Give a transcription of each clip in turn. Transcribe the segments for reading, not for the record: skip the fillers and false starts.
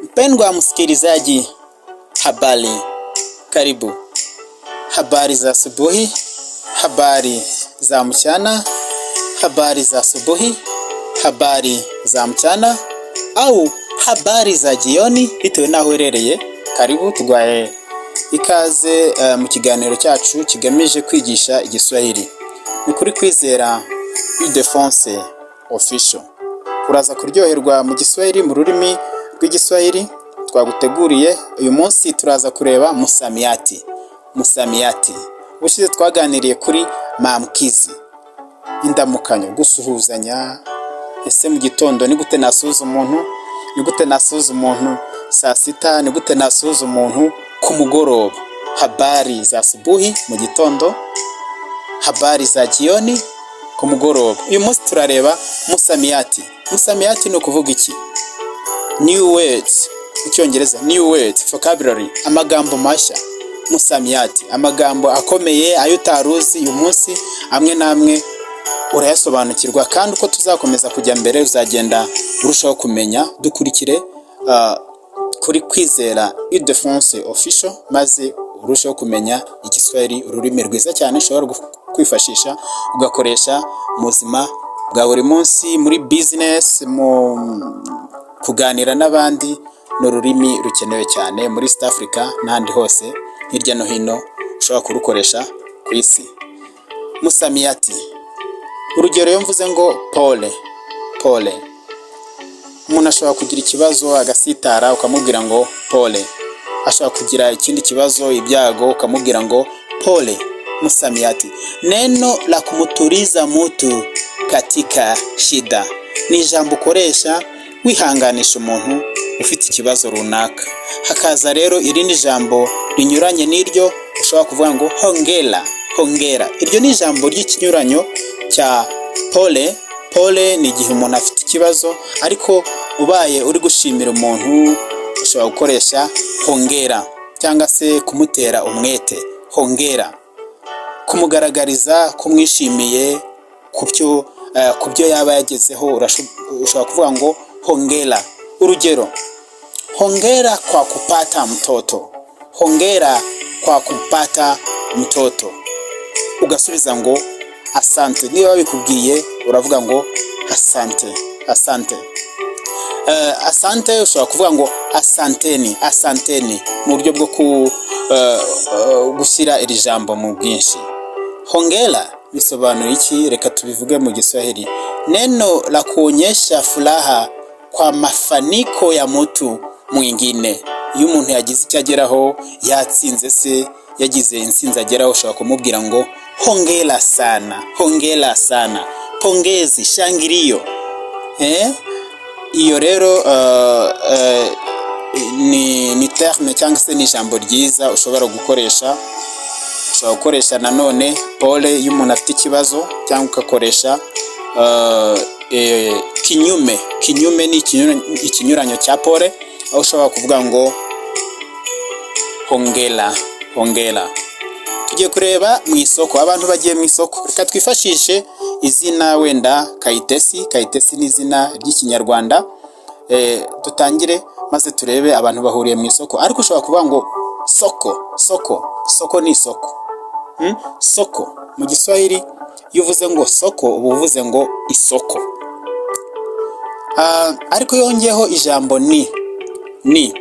Mpendwa msikilizaji, habari, karibu. Habari za asubuhi, habari za mchana, habari za asubuhi, habari za mchana au habari za jioni bitewe n'aho uherereye. Karibu, tuguhaye ikaze mu kiganiro cyacu kigamije kwigisha Igiswahili. Ni kuri Kwizera Ildephonse Official. Uraza kuryoherwa mu Giswahili, mu rurimi rw'Igiswahili twaguteguriye. Uyu munsi turaza kureba msamiati. Msamiati. Ubushize twaganiriye kuri maamkizi, indamukanyo, gusuhuzanya. Ese mu gitondo ni gute nasuhuza umuntu? Ni gute nasuhuza umuntu saa sita? Ni gute nasuhuza umuntu ku mugoroba? Habari za asubuhi mu gitondo, habari za jioni ku mugoroba. Uyu munsi turareba msamiati. Msamiati ni ukuvuga iki? New words mu Cyongereza, new words, vocabulary, amagambo mashya. Msamiati, amagambo akomeye ayo utari uzi. Uyu munsi amwe n'amwe urayasobanukirwa, kandi uko tuzakomeza kujya mbere uzagenda urushaho kumenya. Dukurikire kuri Kwizera Ildephonse Official maze urusheho kumenya Igiswahili, ururimi rwiza cyane ushobora kwifashisha ugakoresha mu buzima bwa buri munsi, muri business, mu kuganira n'abandi. Ni ururimi rukenewe cyane muri East Africa n'ahandi hose hirya no hino ushobora kurukoresha ku isi. Msamiati, urugero, iyo mvuze ngo pole pole, umuntu ashobora kugira ikibazo agasitara, ukamubwira ngo pole. Ashobora kugira ikindi kibazo, ibyago, ukamubwira ngo pole. Msamiati, neno la kumtuliza mtu katika shida, ni ijambo ukoresha wihanganisha umuntu ufite ikibazo runaka. Hakaza rero irindi jambo rinyuranye n'iryo, ushobora kuvuga ngo hongera. Hongera, iryo ni ijambo ry'ikinyuranyo cya pole. Pole ni igihe umuntu afite ikibazo, ariko ubaye uri gushimira umuntu ushobora gukoresha hongera, cyangwa se kumutera umwete, hongera, kumugaragariza ko umwishimiye ku byo yaba yagezeho, ushobora kuvuga ngo hongera. Urugero: hongera kwa kupata mtoto, hongera kwa kupata mtoto. Ugasubiza ngo asante. Niba babikubwiye uravuga ngo asante, asante. Asante ushobora kuvuga ngo asanteni, asanteni, mu buryo bwo gushyira iri jambo mu bwinshi. Hongera bisobanura iki? Reka tubivuge mu Giswahili. Neno la kuonyesha furaha kwa mafanikio ya mtu mwingine. Iyo umuntu yagize icyo ageraho, yatsinze se, yagize intsinzi ageraho, ushobora kumubwira ngo hongera sana, hongera sana, pongezi, shangilio. Iyo rero ni terme cyangwa se ni ijambo ryiza ushobora gukoresha. Ushobora gukoresha nanone pole iyo umuntu afite ikibazo, cyangwa ugakoresha kinyume. Kinyume ni ikinyuranyo cya pole, aho ushobora kuvuga ngo hongera, hongera. Tugiye kureba mu isoko, abantu bagiye mu isoko. Reka twifashishe izina wenda Kayitesi. Kayitesi ni izina ry'Ikinyarwanda. Dutangire maze turebe abantu bahuriye mu isoko, ariko ushobora kuvuga ngo soko, soko. Soko ni isoko. Soko mu Giswahili, iyo uvuze ngo soko uba uvuze ngo isoko. Ariko yongeyeho ijambo ni. Ni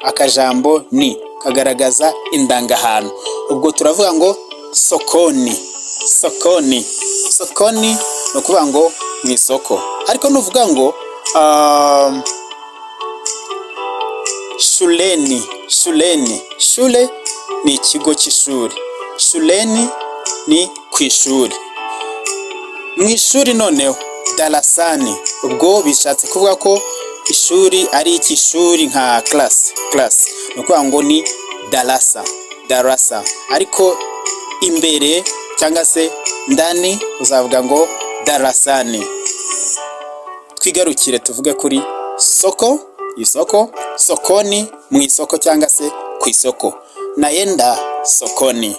akajambo ni kagaragaza indangahantu, ubwo turavuga ngo sokoni, sokoni. Sokoni ni ukuvuga ngo mu isoko. Ariko nuvuga ngo shuleni, shuleni, shule ni ikigo cy'ishuri, shuleni ni ku ishuri, mu ishuri noneho darasani. Ubwo bishatse kuvuga ko ishuri ari iki? Ishuri nka class, class ni ukuvuga ngo ni darasa, darasa. Ariko imbere cyangwa se ndani uzavuga ngo darasani. Twigarukire tuvuge kuri soko, isoko, sokoni, mu isoko cyangwa se ku isoko. Naenda sokoni.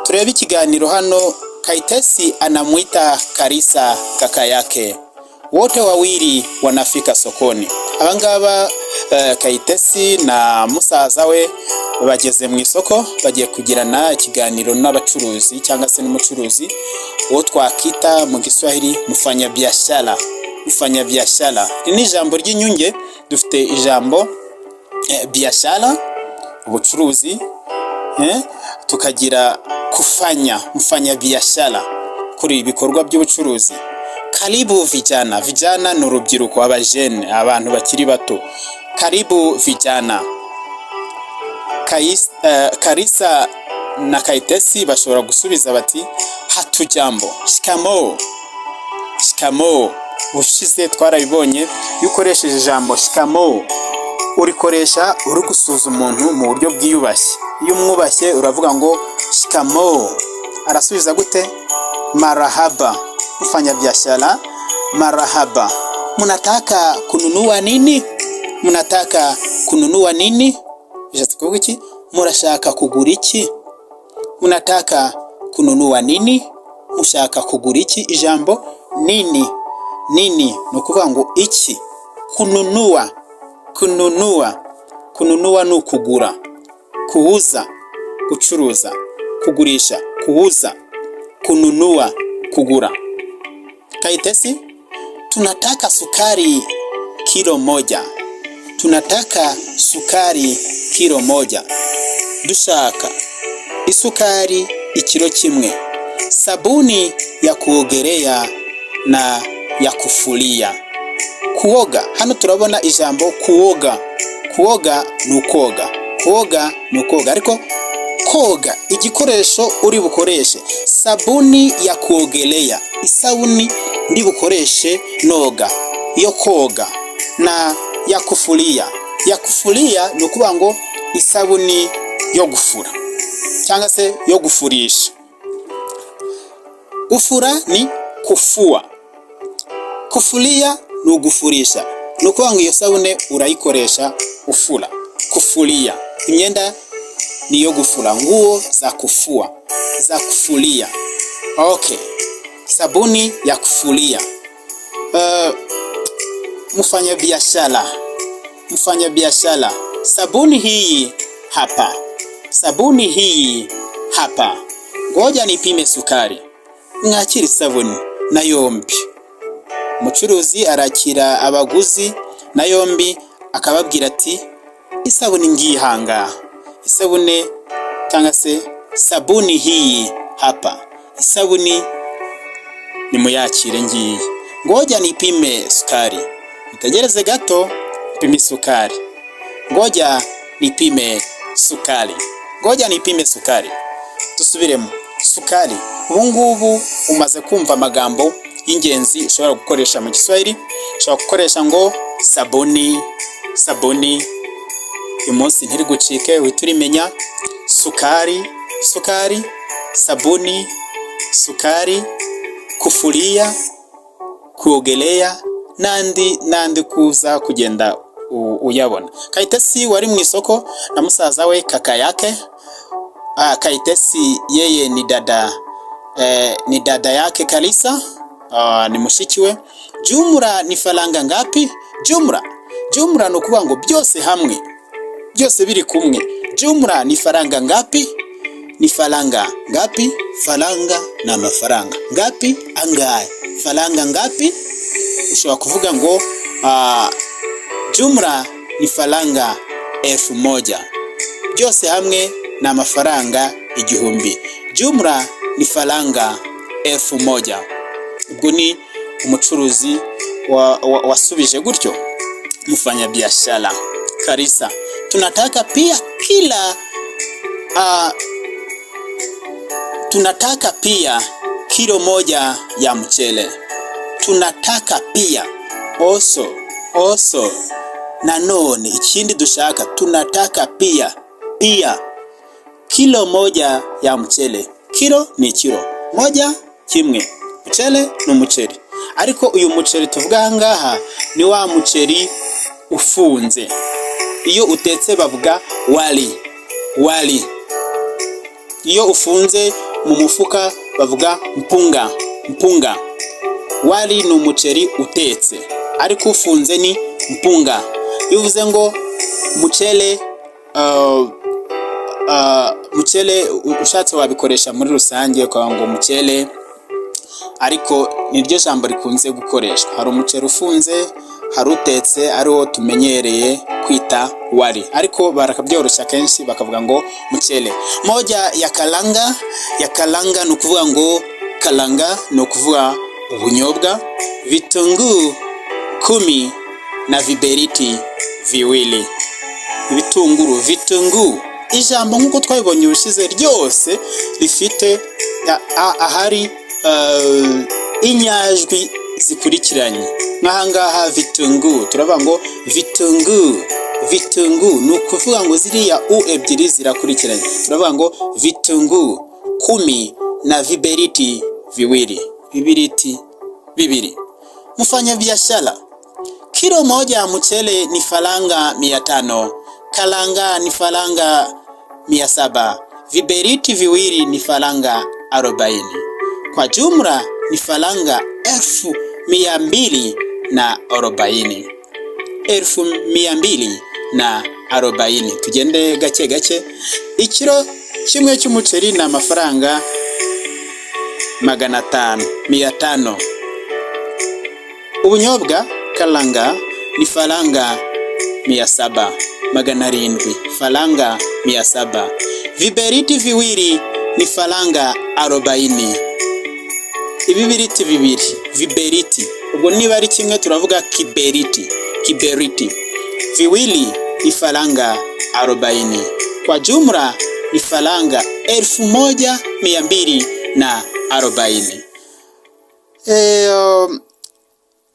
Turebe ikiganiro hano. Kaitesi anamwita Karisa kaka yake, wote wawili wanafika sokoni. Abangaba Kayitesi na musaza we bageze mu isoko, bagiye kugirana ikiganiro n'abacuruzi cyangwa se n'umucuruzi, uwo twakita mu Giswahili mfanyabiashara. Mfanyabiashara, iri ni ijambo ry'inyunge. Dufite ijambo biashara, ubucuruzi, tukagira kufanya, mfanyabiashara, kuri ibikorwa by'ubucuruzi. Karibu vijana. Vijana ni urubyiruko, abajene, abantu bakiri bato. Karibu vijana. Karisa na Kayitesi bashobora gusubiza bati: "Hatujambo, shikamoo." Shikamoo, ushize twarabibonye, iyo ukoresheje ijambo shikamoo, urikoresha uri gusuhuza umuntu mu buryo bwiyubashye. Iyo umwubashye uravuga ngo shikamoo. Arasubiza gute? Marahaba. Mfanyabiashara: "Marahaba, mnataka kununua nini? Mnataka kununua nini?" Bishatse kuvuga iki? Murashaka kugura iki? Mnataka kununua nini? Mushaka kugura iki? Ijambo nini, nini ni ukuvuga ngo iki. Kununua, kununua, kununua ni ukugura. Kuuza, gucuruza, kugurisha, kuuza. Kununua, kugura. Kaitesi: "Tunataka sukari kilo moja. Tunataka sukari kilo moja." Dushaka isukari ikiro kimwe. Sabuni ya kuogelea na ya kufulia. Kuoga, hano turabona ijambo kuoga. Kuoga ni ukoga, kuoga ni ukoga, ariko koga igikoresho uri bukoreshe. Sabuni ya kuogelea, isabuni ndi bukoreshe noga, yo koga, na ya kufulia. Ya kufulia ni ukuvuga ngo isabuni yo gufura cyangwa se yo gufurisha. Gufura ni kufua, kufulia ni ugufurisha. Ni ukuvuga ngo iyo sabune urayikoresha ufura. Kufulia imyenda ni iyo gufura, nguo za kufua, za kufulia. Okay, sabuni ya kufulia. Mfanyabiashara, mfanyabiashara: "Sabuni hii hapa, sabuni hii hapa. Ngoja nipime sukari." Mwakira isabuni na yombi. Umucuruzi arakira abaguzi na yombi, akababwira ati: "Isabune ngiyi, isabune cyangwa se sabuni hii hapa, isabuni nimuyakire ngiyi. Ngoja nipime sukari." Mutegereze gato nipime isukari. Ngoja nipime sukari, ngoja nipime sukari. Dusubiremo sukari. Ubu ngubu umaze kumva amagambo y'ingenzi ushobora gukoresha mu Giswahili. Ushobora gukoresha ngo sabuni, sabuni, uyu munsi ntiri gucike, uhita urimenya. Sukari, isukari, sabuni, sukari, kufulia, kuogelea, n'andi n'andi kuza kugenda uyabona. Kayitesi wari mu isoko na musaza we, kaka yake. Kaitesi yeye ni dada, ni dada yake Kalisa, ni mushiki we. Jumla ni faranga ngapi? Jumla, jumla ni ukuvuga ngo byose hamwe, byose biri kumwe. Jumla ni faranga ngapi? Ni faranga ngapi? Faranga ni amafaranga, ngapi, angahe. Faranga ngapi? Ushobora kuvuga ngo jumla ni faranga 1000, byose hamwe ni amafaranga 1000. Jumla ni faranga 1000. Ubwo ni umucuruzi wasubije gutyo. Mfanyabiashara Karisa: "Tunataka pia kila tunataka pia kilo moja ya mchele." Tunataka pia, also, also, nanone ikindi dushaka. Tunataka pia, pia kilo moja ya mchele. Kilo ni kilo moja, kimwe. Mchele ni umuceri, ariko uyu muceri tuvuga aha ngaha ni wa muceri ufunze. Iyo utetse bavuga wali, wali. Iyo ufunze Mu mufuka bavuga mpunga, mpunga. Wali ni umuceri utetse, ariko ufunze ni mpunga. Iyo uvuze ngo mchele, mchele ushatse wabikoresha muri rusange ukavuga ngo mchele, ariko niryo jambo rikunze gukoreshwa. Hari umuceri ufunze, hari utetse, ariwo tumenyereye kwita wali, ariko barakabyoroshya kenshi bakavuga ngo mchele. Moja ya kalanga, ya kalanga ni ukuvuga ngo kalanga ni ukuvuga ubunyobwa, vitunguu 10 na viberiti viwili. Ibitunguru, vitunguu, ijambo nk'uko twabibonye ubushize ryose rifite ahari inyajwi zikurikiranye. Nk'ahangaha vitunguu turavuga ngo vitunguu, vitunguu ni ukuvuga ngo ziriya u ebyiri zirakurikiranye, turavuga ngo vitunguu 10 na viberiti viwili, vibiriti bibiri. Mfanyabiashara, kilo moja ya mchele ni faranga 500, kalanga ni faranga 700, viberiti viwili ni faranga 40. Kwa jumla ni faranga 240,000. 240,000. Tugende gake gake. Ikiro kimwe cy'umuceri ni amafaranga 500, 500. Ubunyobwa kalanga ni faranga 700, 700, faranga 700. Viberiti viwili ni faranga 40. Ibibiriti bibiri, viberiti. Ubwo niba ari kimwe turavuga kiberiti, kiberiti. Viwili ni faranga 40. Kwa jumla ni faranga 1240.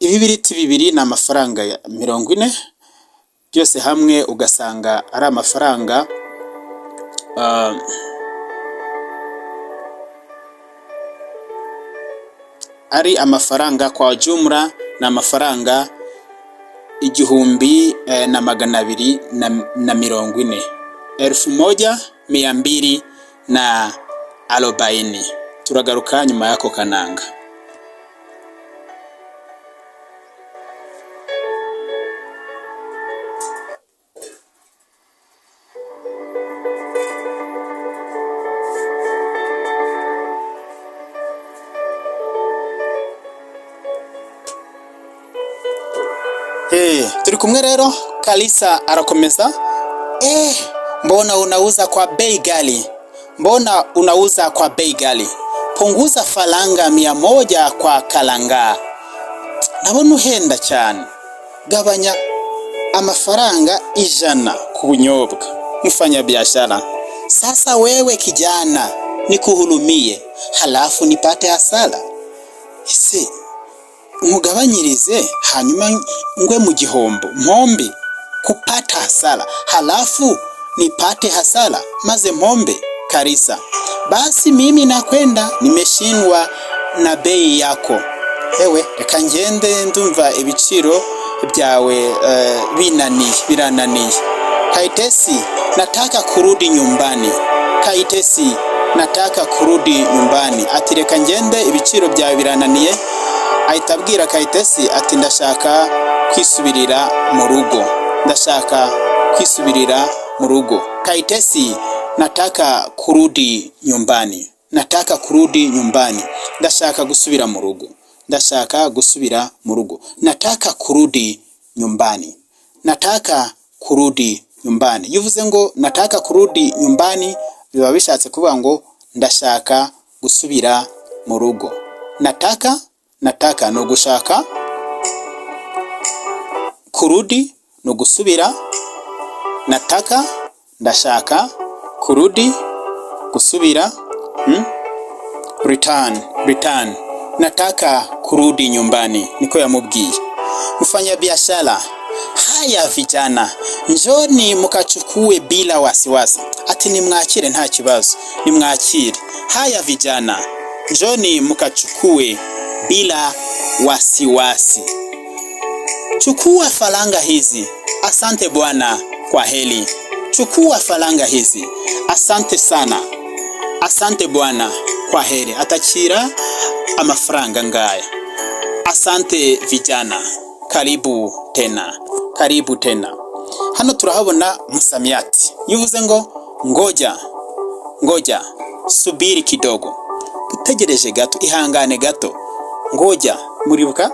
Ibibiriti bibiri ni amafaranga ya 40, byose hamwe ugasanga ari amafaranga ari amafaranga kwa jumla ni amafaranga igihumbi na 240, 1240. Turagaruka nyuma y'ako kananga. Turi kumwe rero. Kalisa arakomeza: "Mbona unauza kwa bei ghali? Mbona unauza kwa bei ghali? Punguza faranga 100 kwa kalanga. Ndabona uhenda cyane, gabanya amafaranga 100 ku bunyobwa." Mfanya biashara: "Sasa wewe kijana, nikuhurumie halafu nipate hasara? Ese nkugabanyirize hanyuma ngwe mu gihombo, mpombe? Kupata hasara halafu nipate hasara, maze mpombe?" Kalisa: "Basi mimi nakwenda, nimeshindwa na bei yako." Ewe, reka ngende, ndumva ibiciro byawe binaniye, birananiye. Kaitesi: "Nataka kurudi nyumbani." Kaitesi: "Nataka kurudi nyumbani." Ati reka ngende, ibiciro byawe birananiye. Ahita abwira Kayitesi ati ndashaka kwisubirira mu rugo, ndashaka kwisubirira mu rugo. Kaitesi: "Nataka kurudi nyumbani, nataka kurudi nyumbani." Ndashaka gusubira mu rugo, ndashaka gusubira mu rugo. Nataka kurudi nyumbani, nataka kurudi nyumbani. Iyo uvuze ngo nataka kurudi nyumbani, biba bishatse kuvuga ngo ndashaka gusubira mu rugo. Nataka, nataka ni ugushaka, kurudi ni ugusubira, nataka ndashaka, kurudi gusubira, Return, return. Nataka kurudi nyumbani, niko yamubwiye. Mfanyabiashara: "Haya vijana, njoni mukachukue bila wasiwasi." Ati nimwakire nta kibazo, nimwakire. Haya vijana, njoni mukachukue bila wasiwasi. Chukua faranga hizi. Asante bwana, kwa heri. Chukua faranga hizi. Asante sana. Asante bwana, Kwaheri, atakira amafaranga ngaya. Asante vijana, karibu tena, karibu tena. Hano turahabona msamiati. Iyo uvuze ngo ngoja, ngoja, subiri kidogo, utegereje gato, ihangane gato. Ngoja, muribuka?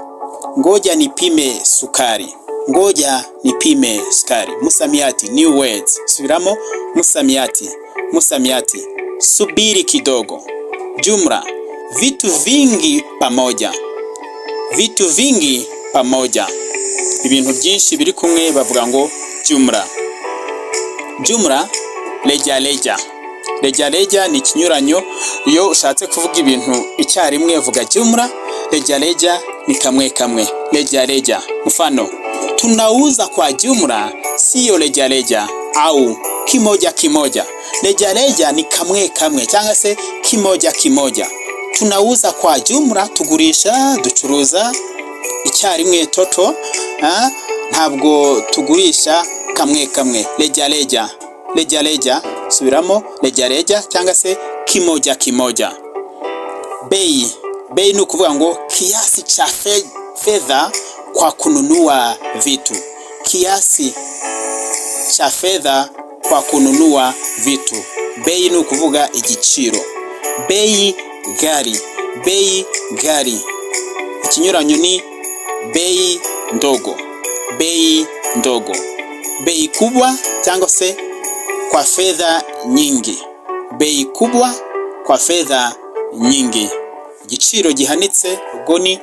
Ngoja nipime sukari, ngoja nipime sukari. Msamiati, new words. Subiramo: msamiati, msamiati, subiri kidogo. Jumla, vitu vingi pamoja, vitu vingi pamoja. Ibintu byinshi biri kumwe bavuga ngo jumla. Jumla, reja reja. Reja reja ni ikinyuranyo. Iyo ushatse kuvuga ibintu icyarimwe uvuga jumla, reja reja ni kamwe kamwe. Reja reja. Mfano, tunauza kwa jumla, siyo reja reja au kimoja kimoja. Reja reja ni kamwe kamwe cyangwa se kimoja kimoja. Tunauza kwa jumla, tugurisha, ducuruza icyarimwe, total, ntabwo tugurisha kamwe kamwe. Reja reja, reja reja, subiramo: reja reja cyangwa se kimoja kimoja. Bei, bei ni ukuvuga ngo kiasi cha fedha kwa kununua vitu, kiasi cha fedha kwa kununua vitu. Bei ni ukuvuga igiciro. Bei ghali, bei ghali, ikinyuranyo ni bei ndogo, bei ndogo. Bei kubwa cyangwa se kwa fedha nyingi, bei kubwa kwa fedha nyingi. Igiciro gihanitse ubwo ni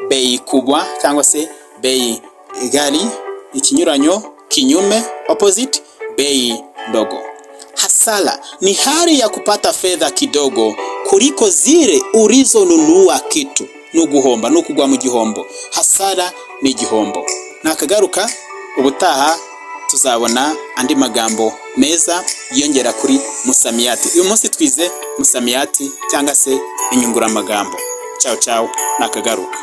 bei kubwa cyangwa se bei ghali, ikinyuranyo, kinyume, opposite, bei ndogo. Hasara ni hali ya kupata fedha kidogo kuliko zile ulizonunua kitu. Ni uguhomba, ni ukugwa mu gihombo. Hasara ni igihombo. Nakagaruka ubutaha tuzabona andi magambo meza yiyongera kuri msamiati. Uyu munsi twize msamiati cyangwa se inyunguramagambo. Ciao ciao, nakagaruka.